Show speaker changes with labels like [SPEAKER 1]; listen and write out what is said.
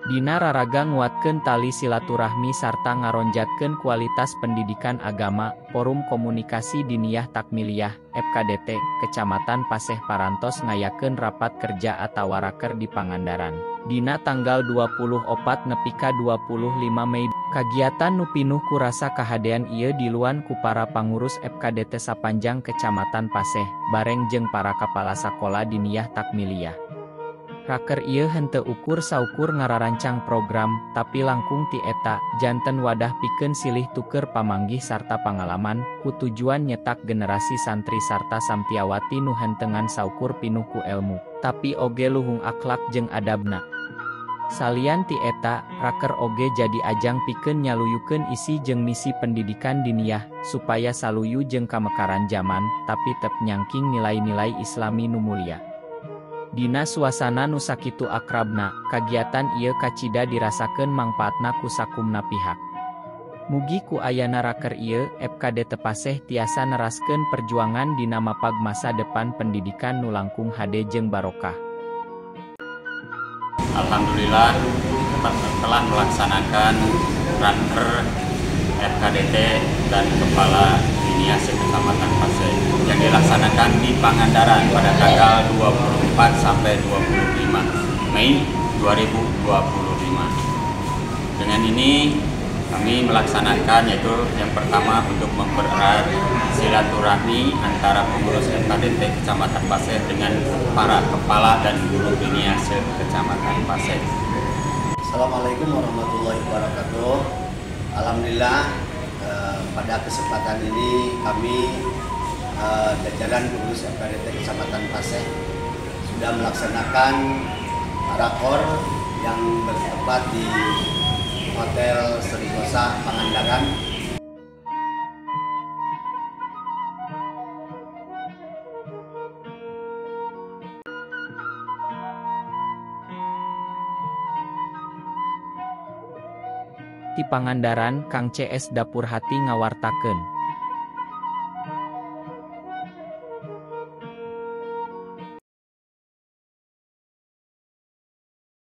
[SPEAKER 1] Dina raraga nguatkeun tali silaturahmi sarta ngaronjatkeun kualitas pendidikan agama, Forum Komunikasi Diniyah Takmiliyah, FKDT, Kecamatan Paseh parantos ngayakeun rapat kerja atawa raker di Pangandaran. Dina tanggal 24 nepi ka 25 Mei, kagiatan nu pinuh ku rasa kahadean ieu diluan ku para pangurus FKDT sapanjang Kecamatan Paseh, bareng jeung para kepala sakola Diniyah Takmiliyah. Raker ieu henteu ukur saukur ngararancang program, tapi langkung ti eta, janten wadah pikeun silih tuker pamanggih sarta pangalaman, ku tujuan nyetak generasi santri sarta samtiawati nu henteu ngan saukur pinuh ku elmu, tapi oge luhung akhlak jeung adabna. Salian ti eta, raker oge jadi ajang pikeun nyaluyukeun isi jeung misi pendidikan diniyah, supaya saluyu jeung kamekaran jaman, tapi tep nyangking nilai-nilai Islami nu mulia. Dina suasana nu sakitu akrabna, kagiatan ieu kacida dirasakeun mangpaatna ku sakumna pihak. Mugi ku ayana raker ieu, FKDT Paseh tiasa neraskeun perjuangan dina mapag masa depan pendidikan nu langkung hade jeung barokah.
[SPEAKER 2] Alhamdulillah telah melaksanakan raker FKDT dan Kepala Diniyah Kecamatan Paseh yang dilaksanakan di Pangandaran pada tanggal 24 sampai 25 Mei 2025. Dengan ini kami melaksanakan yaitu yang pertama untuk mempererat silaturahmi antara pengurus FKDT Kecamatan Paseh dengan para kepala dan guru diniyah Kecamatan Paseh.
[SPEAKER 3] Assalamualaikum warahmatullahi wabarakatuh. Alhamdulillah pada kesempatan ini kami jajaran pengurus FKDT Kecamatan Paseh sudah melaksanakan rakor yang bertempat di Hotel Sentosa Pangandaran.
[SPEAKER 1] Di Pangandaran, Kang CS Dapur Hati ngawartakeun.